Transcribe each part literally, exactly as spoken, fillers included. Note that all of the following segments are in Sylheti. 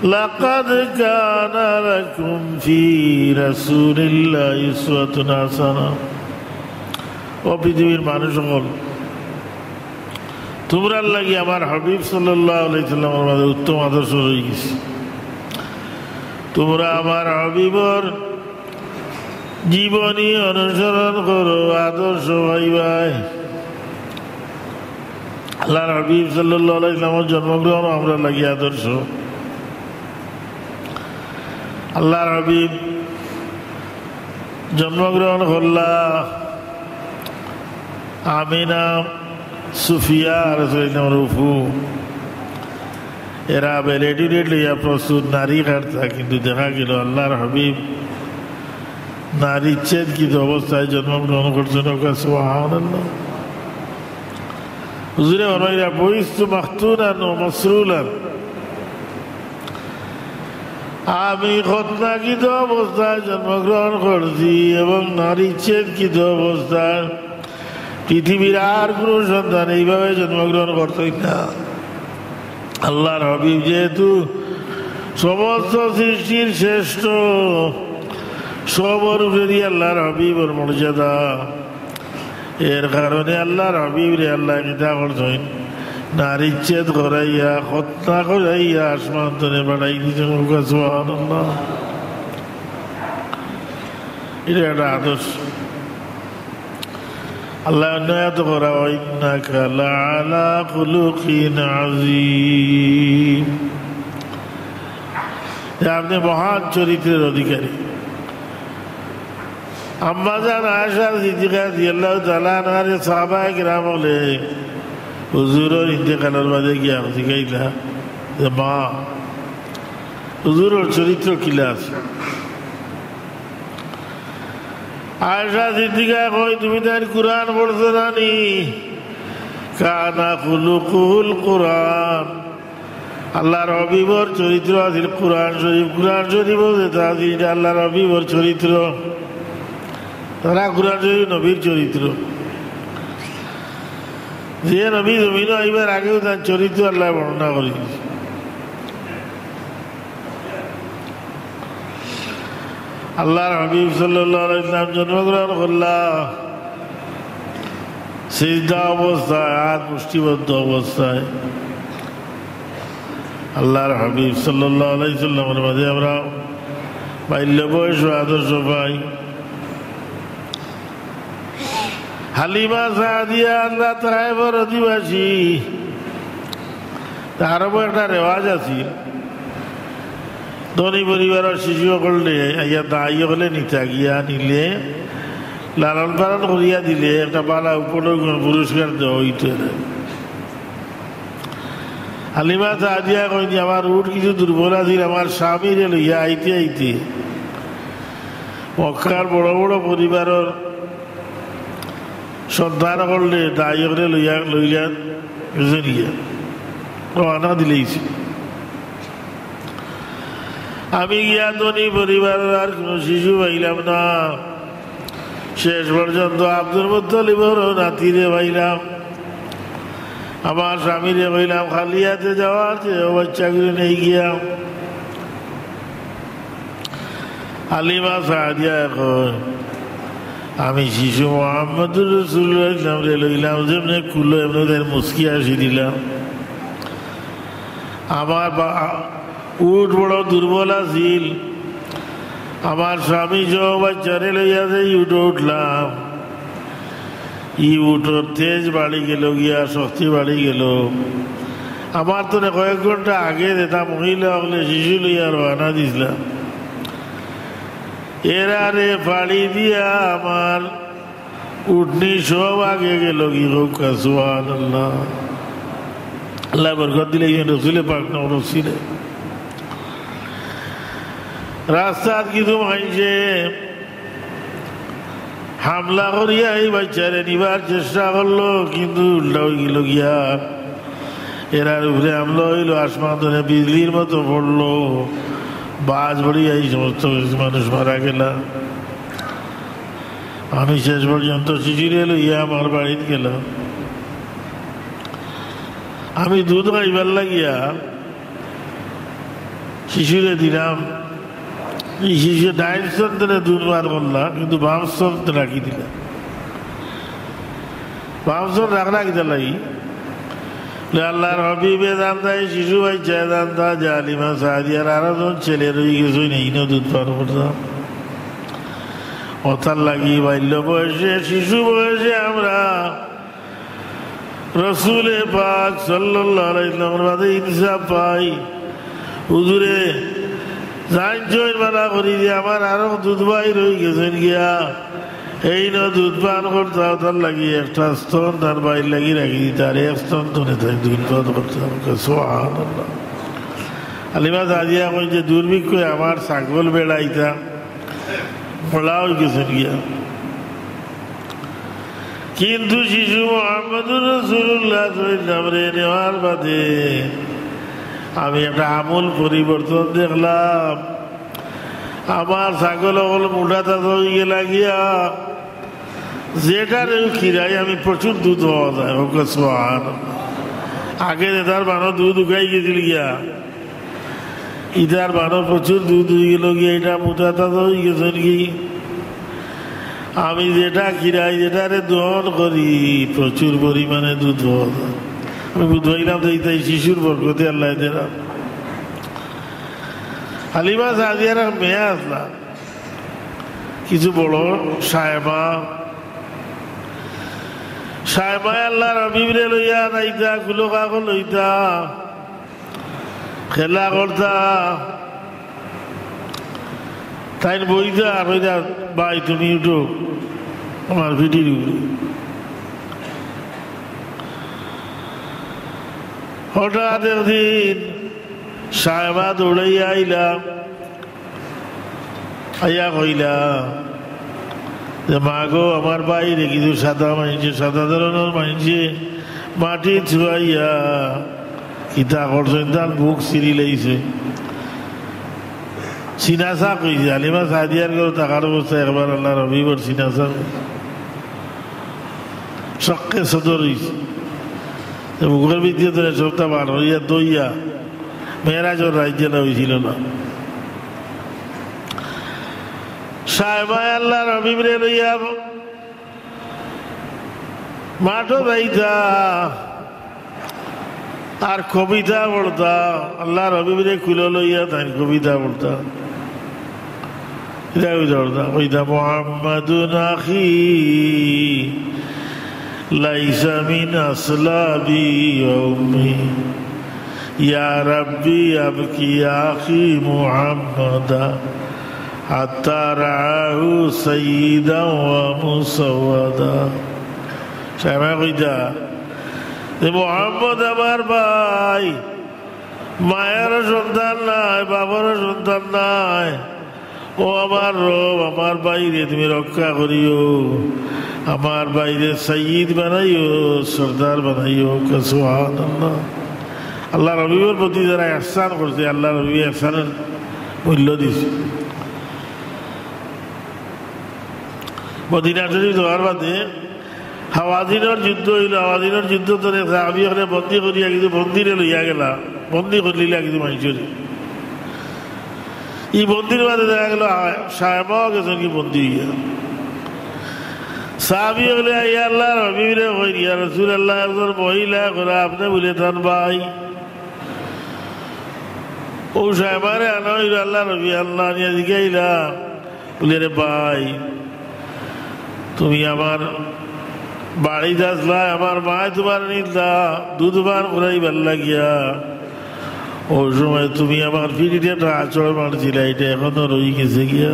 لقد كان لكم في رسول الله أسوة حسنة। ও পৃথিবীর মানুষ অকল, তুমরার লাগি আমার হাবিব সাল্লাল্লাহু আলাইহি সাল্লামর মাঝে উত্তম আদর্শ রইগেছে। তুমরা আমার হাবিবর জীবনী অনুসরণ করো, আদর্শ পাইবায়। আল্লাহর হাবিব সাল্লাল্লাহু আলাইহি সাল্লামর জন্মগ্রহণ আমরার লাগি আদর্শ। আল্লাহর হাবিব জন্মগ্রহণ করলা আমিনা, সুফিয়া আর সৈয়দনা রুফু। এরা বেলেডি লইয়া প্রস্তুত, নাড়ি কাটতা, কিন্তু দেখা গেল আল্লাহর হাবিব নারীচ্ছেদকৃত অবস্থায় জন্মগ্রহণ করছেন। ওকে সুবহানাল্লাহ। হুজুরে ফরমাইরা, বুইস্তু মাখতুনান ওয়া মাসরুরান। আমি খতনাকৃত অবস্থায় জন্মগ্রহণ করছি এবং নারীচ্ছেদকৃত অবস্থায়। পৃথিবীর আর কোনো সন্তান এইভাবে জন্মগ্রহণ করতই না। আল্লাহর হাবিব যেহেতু সমস্ত সৃষ্টির শ্রেষ্ঠ, সবর উপরেই আল্লাহর হাবিবর মর্যাদা। এর কারণে আল্লাহর হাবিবরে আল্লায় কিতা করছইন? নারীচ্ছেদ করাইয়া, খতনা করাইয়া আসমান তনে পাঠাই দিছইন। সুবহানাল্লাহ। এটা একটা আদর্শ। আল্লায় অন্য আয়াতো কইরা, وإنك لعلى خلق عظيم। যে আপনি মহান চরিত্রের অধিকারী। আম্মাজান আয়েশা সিদ্দিকা রাদিয়াল্লাহু তাআলা আনহারে সাহাবায়ে কেরাম অকলে হুজুরর ইন্তেকালর বাদে গিয়া জিগাইলা যে, "মা, হুজুরর চরিত্র কিলা আছিল?" আয়েশা সিদ্দিকায় কইন, "তুমি তাইন কুরআন পড়ছো না নি? কানা খুলুকুহুল কুরআন।" আল্লাহর হাবিবর চরিত্র আছিল কুরআন শরীফ। কুরআন শরীফও যেটা আছিল, এটা আল্লাহর হাবিবর চরিত্র। তারা কুরআন শরীফ নবীর চরিত্র। যে নবী জমিনো আইবার আগেউ তার চরিত্র আল্লায় বর্ণনা করি দিছে। আল্লাহর হাবিব সাল্লাল্লাহু আলাইহি ওয়াসাল্লাম জন্মগ্রহণ করলা সিজদা অবস্থায়, হাত মুষ্টিবদ্ধ অবস্থায়। আল্লাহর হাবিব সাল্লাল্লাহু আলাইহি ওয়াসাল্লামর মাঝে আমরা বাল্য বয়স আদর্শ পাই। হালিমা সাদিয়া আল্লাহ তায়েফর অধিবাসী। তা আরবো একটা রেওয়াজ আছিল, ধনী পরিবারর শিশু অকলরে আইয়া দায়ী অকলে নিতা গিয়া নিলে, লালন পালন করিয়া দিলে একটা বালা উপঢৌকন পুরস্কার দেওয়া অইতো। হালিমা সাদিয়া কইন যে, "আমার উট কিছু দুর্বল আছিল, আমার স্বামীরে লইয়া আইতে আইতে মক্কার বড় বড় পরিবারর সন্তান অকলরে দায়ী অকলে লইয়া, লইলা গেছইন গিয়া, রওয়ানা দিলাইছে। আমি গিয়া ধনী পরিবারর আর কোনো শিশু পাইলাম না। শেষ পর্যন্ত আব্দুল মুত্তালিবর নাতিরে পাইলাম। আমার স্বামীরে কইলাম, খালি হাতে যাওয়ার চেয়ে ও বাচ্চাগুলি নেই গিয়া।" হালিমা সাদিয়া কইন, "আমি শিশু মোহাম্মদুর রাসূলুল্লাহ ইসলামরে লইলাম, যেমনে কুলো এমনে তাইর মুচকি হাসি দিলাম। আমার বা-, উট বড় দুর্বল আছিল, আমার স্বামী সহ বাচ্চারে লইয়া যে উটো উঠলাম, ই উটর তেজ বাড়ি গেল গিয়া, শক্তি বাড়ি গেল। আমার তো না কয়েক ঘন্টা আগে যেটা মহিলা অকলে শিশু লইয়া রওয়ানা দিছিলা, এরারে ফাড়ি দিয়া আমার উটনি সব আগে গেল গি।" কউক্কা সুবহানাল্লাহ। আল্লায় বরকত দিলাইছইন রসুলে পাক নবীর উসিলায়। রাস্তাত কিছু মাইনষে হামলা করিয়া এই বাচ্চারে নিবার চেষ্টা করলো, কিন্তু উল্টা অই গেল গিয়া। এরার উপরে হামলা অইলো, আসমান তনে বিজলির মতো পড়লো, বাজ পড়িয়া এই সমস্ত মানুষ মারা গেলা। আমি শেষ পর্যন্ত শিশুরে লইয়া আমার বাড়িত গেলাম। আমি দুধ খাইবার লাগিয়া শিশুরে দিলাম, ই শিশু ডাইন স্তন থনে দুধ বার করলা, কিন্তু বাম স্তন রাখি দিলা। বাম স্তন রাখলা কিতার লাগি? বলে, আল্লাহর হাবিবে জানতা, ই শিশু বাইচ্চায় জানতা যে হালিমা সাদিয়ার আরো জন ছেলে রই গেছইন, এইনও দুধ পান করতা। অতার লাগি বাল্য বয়সে, শিশু বয়সে আমরা রসুলে পাক সাল্লাল্লাহু আলাইহি ওয়াসাল্লামর বাদে ইনসাফ পাই। হুজুরে জানছইন মানা করি যে আমার আরো দুধ ভাই রই গেছইন গিয়া, এইনও দুধ পান করতা, অতার লাগি একটা স্তন তান ভাইর লাগি রাখি দিতা, আর এক স্তন থনে তাইন দুধ পান করতা। সুবহানাল্লাহ। হালিমা সাদিয়া কইন যে দুর্ভিক্ষে আমার ছাগল বেড়াইতা মরা অই গেছইন গিয়া। কিন্তু শিশু মোহাম্মদুর রাসূলুল্লাহ সাল্লাল্লাহু আলাইহি ওয়াসাল্লামরে নেওয়ার বাদে আমি একটা আমূল পরিবর্তন দেখলাম। আমার ছাগল অকল মোটা তাজা অই গেলা গিয়া, যেটারেউ খিরাই আমি প্রচুর দুধ পাওয়া যায়। ওকে সুবহান। আগে যেটার বানো দুধ উকাই গেছিল গিয়া, ইটার বানো প্রচুর দুধ অই গেল গিয়া, ইটা মোটা তাজা অই গেছইন গি। আমি যেটা খিরাই, যেটারে দহন করি, প্রচুর পরিমাণে দুধ পাওয়া যায়। আমি বুঝ পাইলাম যে ইটা ই শিশুর বরকতে আল্লায় দেরা। হালিমা সাদিয়ার এক মেয়ে আছলা, কিছু বড়, সায়মা। সায়মায় আল্লাহর হাবিবরে লইয়া যাইতা, কুলো কাকো লইতা, খেলা করতা। তাইন বইতা আর কইতা, "ভাই, তুমি উঠো আমার পিঠির উপরে।" হঠাৎ একদিন সায়মা দৌড়াইয়া আইলা, আইয়া কইলা যে, "মা গো, আমার বাইরে কিছু সাদা মানষে, সাদা ধরনর মানষে মাটি ছুয়াইয়া কিতা করছইন, তান বুক ছিড়ি লাইছে।" সিনাসা কইছে, হালিমা সাদিয়ার ঘরো থাকার অবস্থা একবার আল্লাহর হাবিবর সিনাসা কইছে। শক্কে সদর অইছে। তো বুকর ভিতরে তো সবটা বার অইয়া দইয়া মেরাজর রাইত যেলা অইছিল না। সায়মায় আল্লাহর হাবিবরে লইয়া মাঠো যাইতা আর কবিতা পড়তা, আল্লাহর হাবিবরে কুলো লইয়া তাইন কবিতা পড়তা। ইটা কবিতা পড়তা, কইতা, "মুহাম্মাদুন আখি, লাইসা মিন আসলাবি ওয়া উম্মি।" ইয়া রাব্বি আবকি আখি মুহাম্মাদা হাত্তা রাআহু সাইয়্যিদান ওয়া মুসাওয়াদা। সায়মায় কইতা যে, "মোহাম্মদ আমার ভাই, মায়েরও সন্তান নাই, বাবারও সন্তান নাই। ও আমার রব, আমার ভাইরে তুমি রক্ষা করিও, আমার ভাইরে সাইয়্যিদ বানাইও, সর্দার বানাইও।" সুবহানাল্লাহ। আল্লাহর হাবিবর প্রতি যারা ইহসান করছে, আল্লাহর হাবিবে ইহসানর মূল্য দিছে। মদিনা শরীফ যাওয়ার বাদে হাওয়াজিনর যুদ্ধ অইল। হাওয়াজিনর যুদ্ধ তো এক সাহাবি অকলে বন্দি করিয়া কিছু বন্দিরে লইয়া গেলা, বন্দি করলিলা কিছু মানষরে। ই বন্দির মাঝে দেখা গেল, আ-, সায়মাও গেছইন কি বন্দি অইয়া। সাহাবি অকলে আইয়া আল্লাহর হাবিবরে কইন, "ইয়া রাসূলুল্লাহ, একজন মহিলা কইরা আপনে বুলে তান ভাই।" অউ সায়মারে আনা অইল, আল্লাহর হাবিবে আনিয়া জিকাইলা, বুলে, "রে ভাই, তুমি আমার বাড়িত আছলায়, আমার মায় তুমারে নিলা দুধ পান করাইবার লাগিয়া। অউ সময় তুমি আমার পিঠিত একটা আছড় মারছিলায়, ইটা এখনো রই গেছে গিয়া।"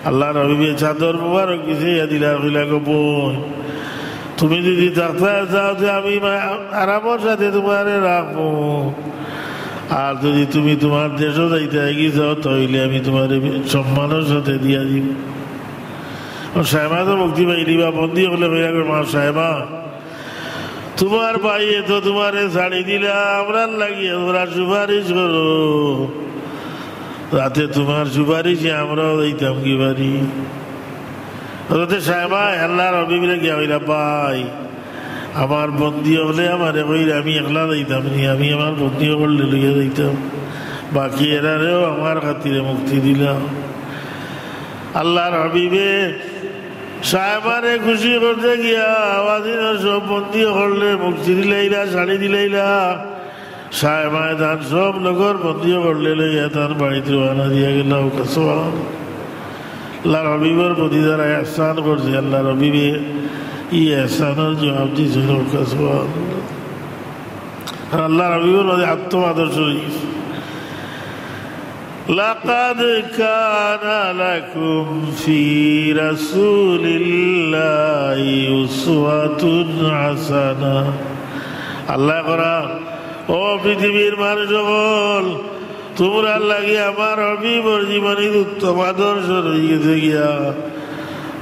আল্লাহর হাবিবে চাদর মুবারক বিছাইয়া দিলা, কইলা, "গো বইন, তুমি যুদি থাকতায় চাও তে আমি মা-, আরামর সাথে তুমারে রাখমু, আর যুদি তুমি তুমার দেশো যাইতায় গি চাও, তা অইলে আমি তুমারে সম্মানর সাথে দিয়া দিমু।" অউ সায়মা তো মুক্তি পাইলিবা, বন্দি অকলে কইলা, "গো মা সায়মা, তুমার ভাইয়ে তো তুমারে ছাড়ি দিলা, আমরার লাগিয়া থুড়া সুপারিশ করো, যাতে তুমার সুপারিশে আমরাও যাইতাম গি পারি।" হযরতে সায়মায় আল্লাহর হাবিবরে গিয়া কইলা, "ভাই, আমার বন্দি অকলে আমারে কইরা আমি একলা যাইতাম নি, আমি আমার বন্দি অকলরে লইয়া যাইতাম।" বাকি এরারেও আমার খাতিরে মুক্তি দিলাও। আল্লাহর হাবিবে সায়মারে খুশি করতে গিয়া হাওয়াজিনর সব বন্দি অকলরে মুক্তি দিলাইলা, ছাড়ি দিলাইলা। সায়মায় তান সব নগর বন্দি অকলরে লইয়া তান বাড়িত রওয়ানা দিয়া গেলা। সুবহানাল্লাহ। আল্লাহর হাবিবর প্রতি যারা এহসান করছে, আল্লাহর হাবিবে ই এহসানর জবাব দিছে। সুবহানাল্লাহ। আর আল্লাহর হাবিবর মাঝে আত্ম আদর্শ রইছে। لقد كان لكم في رسول الله أسوة حسنة। আল্লাহ করা, ও পৃথিবীর মানুষ অকল, তুমরার লাগি আমার হাবিবর জীবনী উত্তম আদর্শ রইগেছে গিয়া।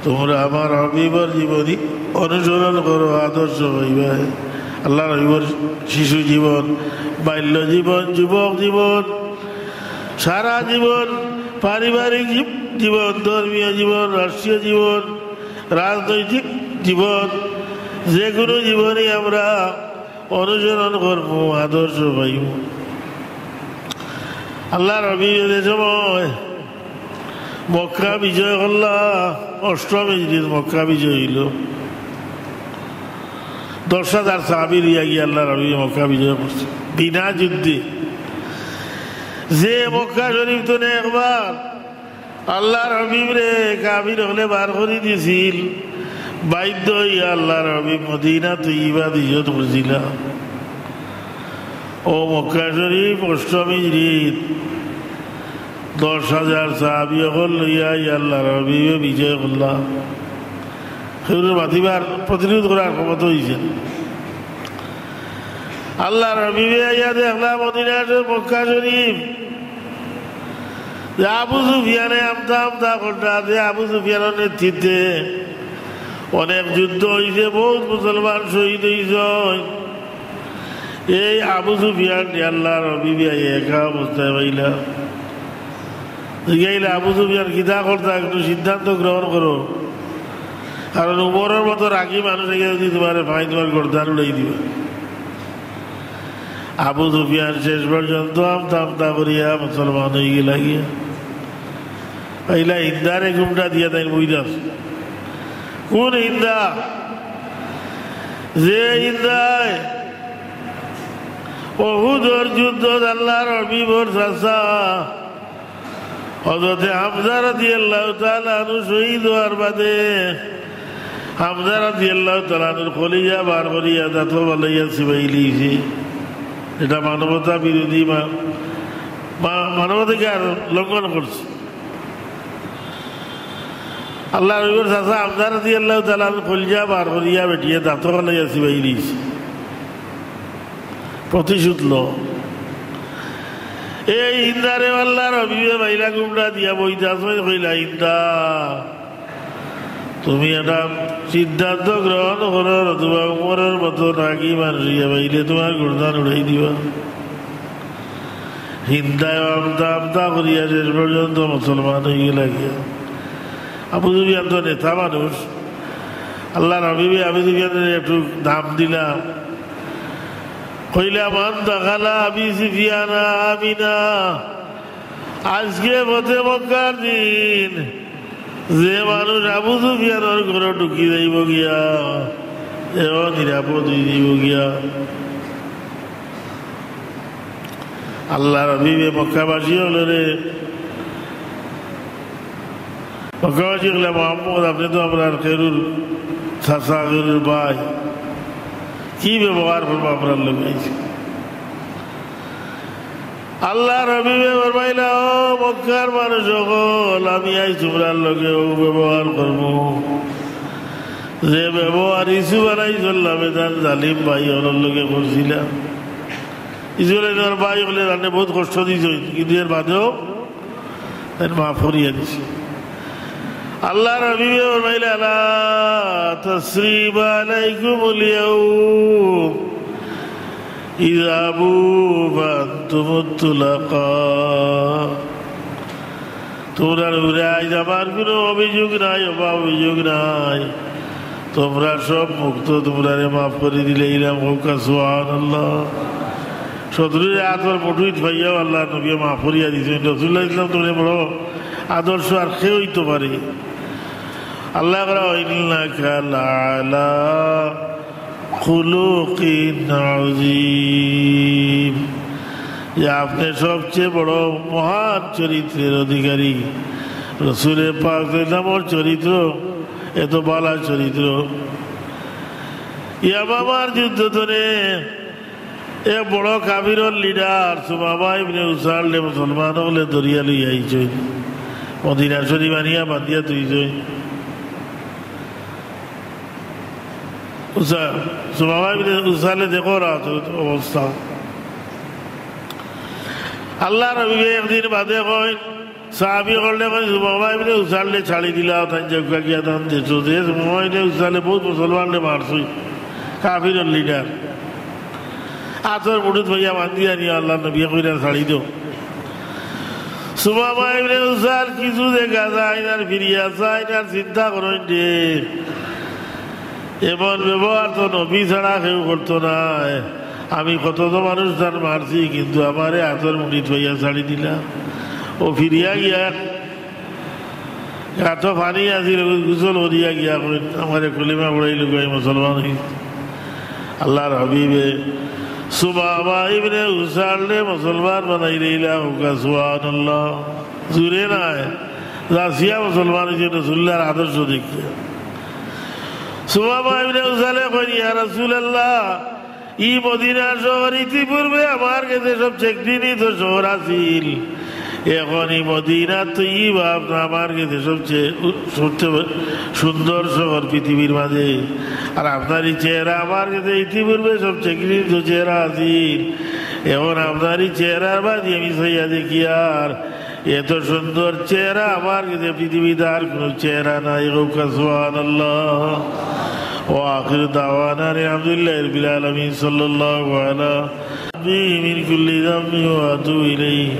তুমরা আমার হাবিবর জীবনী অনুসরণ করো, আদর্শ অইবায়। আল্লাহর হাবিবর শিশু জীবন, বাল্য জীবন, যুবক জীবন, সারা জীবন, পারিবারিক জীব-, জীবন, ধর্মীয় জীবন, রাষ্ট্রীয় জীবন, রাজনৈতিক জীবন, যে কোনো জীবনই আমরা অনুসরণ করমু, আদর্শ পাইমু। আল্লাহর হাবিবে যে সময় মক্কা বিজয় করলা, অষ্টম হিজরিত মক্কা বিজয় অইলো। দশ হাজার সাহাবী লইয়া গিয়া আল্লাহর হাবিবে মক্কা বিজয় করছে বিনা যুদ্ধে। যে মক্কা শরীফ তনে একবার আল্লাহর হাবিবরে কাফির অকলে বার করি দিছিল, বাধ্য অইয়া আল্লাহর হাবিব মদিনা তৈয়বাত হিজরত করছিলা। ও মক্কা শরীফ অষ্টম হিজরিত দশ হাজার সাহাবী অকল লইয়া আল্লাহর হাবিবে বিজয় করলা। কেউর মাতিবার প্রতিরোধ করার ক্ষমতা অইছে না। আল্লাহর হাবিবে আইয়া দেখলা মদিনা শরীফ, মক্কা শরীফ, যে আবু সুফিয়ানে আমতা আমতা কররা, যে আবু সুফিয়ানর নেতৃত্বে অনেক যুদ্ধ অইছে, বহুত মুসলমান শহীদ অইছইন। এই আবু সুফিয়ানরে আল্লাহর হাবিবে আইয়া একা অবস্থায় পাইলা। জিগাইলা, "আবু সুফিয়ান, কিতা করতা, একটু সিদ্ধান্ত গ্রহণ করো, কারণ উমরর মতো রাগী মানুষ আইয়া যদি তুমারে পায়, তুমার গর্দান উড়াই দিবা।" আবু সুফিয়ান শেষ পর্যন্ত আমতা আমতা করিয়া মুসলমান অইগেলা গিয়া। পাইলা হিন্দারে ঘুমটা দিয়া তাইন বইদাস। কোন হিন্দা? যে হিন্দায় উহুদর যুদ্ধত আল্লাহর হাবিবর চাচা হযরতে হামজা রাদিয়াল্লাহু তাআলা আনহু শহীদ অওয়ার বাদে হামজা রাদিয়াল্লাহু তাআলা আনহুর কলিজা বার করিয়া দাঁতো ফালাইয়া চিবাইলিছে। এটা মানবতা বিরোধী, মা-, মা-, মানবাধিকার লঙ্ঘন করছে। আল্লাহর হাবিবর চাচা হামজা রাদিয়াল্লাহু তাআলা আনহুর কলিজা বার করিয়া বেটিয়ে দাঁতো ফালাইয়া চিবাইলিছে। প্রতিশোধ ল। এই হিন্দারে আল্লাহর হাবিবে মাইলা গুমরা দিয়া বইতা আছইন, কইলা, "হিন্দা, তুমি এটা সিদ্ধান্ত গ্রহণ করো, নতুবা উমরর মতো রাগী মানুষ ইয়া পাইলে তুমার গর্দান উড়াই দিবা।" হিন্দায় আমতা আমতা করিয়া শেষ পর্যন্ত মুসলমান অইগেলা গিয়া। আবু সুফিয়ান তো নেতা মানুষ, আল্লাহর হাবিবে আবু সুফিয়ানরে একটু দাম দিলা। কইলা, "মান দাখালা আবি সুফিয়ানা আমিনা।" আজকে ফতে মক্কার দিন, যে মানুষ আবু সুফিয়ানর ঘরো ঢুকি যাইবো গিয়া, এও নিরাপদ অইযিবো গিয়া। আল্লাহর হাবিবে মক্কাবাসী অকলরে, মক্কাবাসী অকলে, "মোহাম্মদ, আপনে তো আমরার কেউর চাচা, কেউর ভাই, কি ব্যবহার করবা আমরার লগে?" আল্লাহর হাবিবে ফরমাইলা, "ও মক্কার মানুষ অকল, আমি আইজ তুমরার লগে অউ ব্যবহার করমু, যে ব্যবহার ইউসুফ আলাইহিস সালামে তান জালিম ভাই অকলর লগে করছিলা।" ইউসুফ আলাইহিস সালামর ভাই অকলে তানরে বহুত কষ্ট দিছইন, কিন্তু এর বাদেও তাইন মাফ করিয়া দিছে। আল্লাহর হাবিবে ফরমাইলা, "লা তাসরিবা আলাইকুমুল ইয়াউম, ইযহাবু ফাআনতুমুত তুলাকা।" তুমরার উপরে আইজ আমার কুনু অভিযোগ নাই, অভাব অভিযোগ নাই। তুমরা সব মুক্ত, তুমরারে মাফ করি দিলাইলাম। কউক্কা সুবহানাল্লাহ। শত্রুরে আতর মুঠুইত পাইয়াও আল্লার নবীয়ে মাফ করিয়া দিছইন। রাসুলুল্লাহ ইসলাম তো বড় আদর্শ আর কে অইতো পারে। আল্লায় কইরা, "ওয়া ইন্নাকা লাআলা খুলুকিন আযীম।" যে আপনি সবচেয়ে বড় মহান চরিত্রের অধিকারী। রসুলে পাক নামর চরিত্র, এত বালা চরিত্র। ইয়ামামার যুদ্ধ ধরে এ বড় কাফিরর লিডার সুমামা ইবনে উসালরে মুসলমান অকলে ধরিয়া লইয়া আইছইন, মদিনা শরীফ আনিয়া বান্ধিয়া থইছইন। উসা-, সুমামা ইবনে উসালে দেখো রাত অবস্থা। আল্লার নবীয়ে একদিন বাদে কইন, সাহাবী অকলরে কইন, "সুমামা ইবনে উসালরে ছাড়ি দিলাও, তাইন যাউক্কা গিয়া তান দেশো।" যে সুমামা ইবনে উসালে বউত মুসলমানরে মারছইন, কাফিরর লিডার। আতর মুঠুত পাইয়া বান্ধিয়া নিয়া আল্লার নবীয়ে কইরা, "ছাড়ি দেও।" সুমামা ইবনে উসাল কিছু দেখা যায় না, ফিরিয়া চায় না, চিন্তা করইন যে, এমন ব্যবহার তো নবী ছাড়া কেউ করতো নায়। আমি কত তো মানুষ তান মারছি, কিন্তু আমারে আতর মুঠুত পাইয়া ছাড়ি দিলা। ও ফিরিয়া গিয়া আতো পানি আছিল, গোসল করিয়া গিয়া কইন, "আমারে কলিমা পড়াইলাউক্কা, আমি মুসলমান অইছি।" আল্লার হাবিবে সুমামা ইবনে উসালরে মুসলমান বানাইলাইলা, কউক্কা সুবহানাল্লাহ। জুরে নায়, যাচিয়া মুসলমান অইছে রাসুলুল্লাহর আদর্শ দেখিয়া। সুমামা ইবনে উসালে কইন, "ইয়া রাসুলাল্লাহ, ই মদিনা শহর ইতিপূর্বে আমার গেছে সবচেয়ে ঘৃণিত শহর আছিল। এখন ই মদিনা তৈয়বা আপনার, আমার গেছে সবচেয়ে উ-, সবচেয়ে সুন্দর শহর পৃথিবীর মাঝে। আর আপনার ই চেহারা আমার গেছে ইতিপূর্বে সবচেয়ে ঘৃণিত চেহারা আছিল। এখন আপনার ই চেহারার বাদি আমি চাইয়া দেখি আর এত সুন্দর চেহারা আমার গেছে পৃথিবীত আর কোনো চেহারা নাই।" কউক্কা সুবহানাল্লাহ। وآخر دعوانا أن الحمد لله رب العالمين. صلى الله على عبده من كل ذنب وأتوب إليه.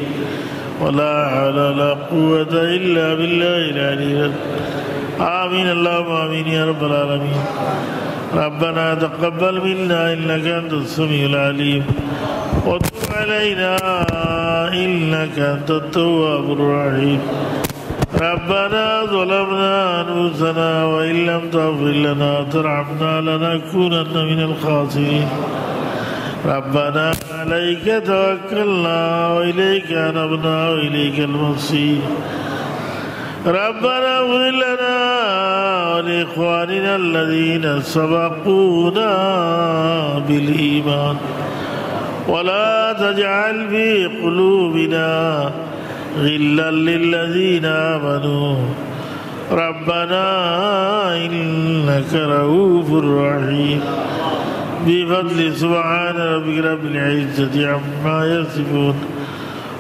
ولا حول ولا قوة إلا بالله العلي العظيم. آمين، اللهم آمين يا رب العالمين. ربنا تقبل منا إنك أنت السميع العليم، وتب علينا إنك أنت التواب الرحيم. ربنا ظلمنا أنفسنا وإن لم تغفر لنا وترحمنا لنكونن من الخاسرين. ربنا عليك توكلنا وإليك أنبنا وإليك المصير. ربنا اغفر لنا ولإخواننا الذين سبقونا بالإيمان ولا تجعل في قلوبنا غلا للذين آمنوا ربنا إنك رؤوف رحيم. بفضل سبحان ربك رب العزة عما يصفون.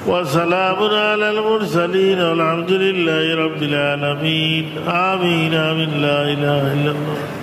وسلام على المرسلين والحمد لله رب العالمين. آمين، آمين. لا إله إلا الله.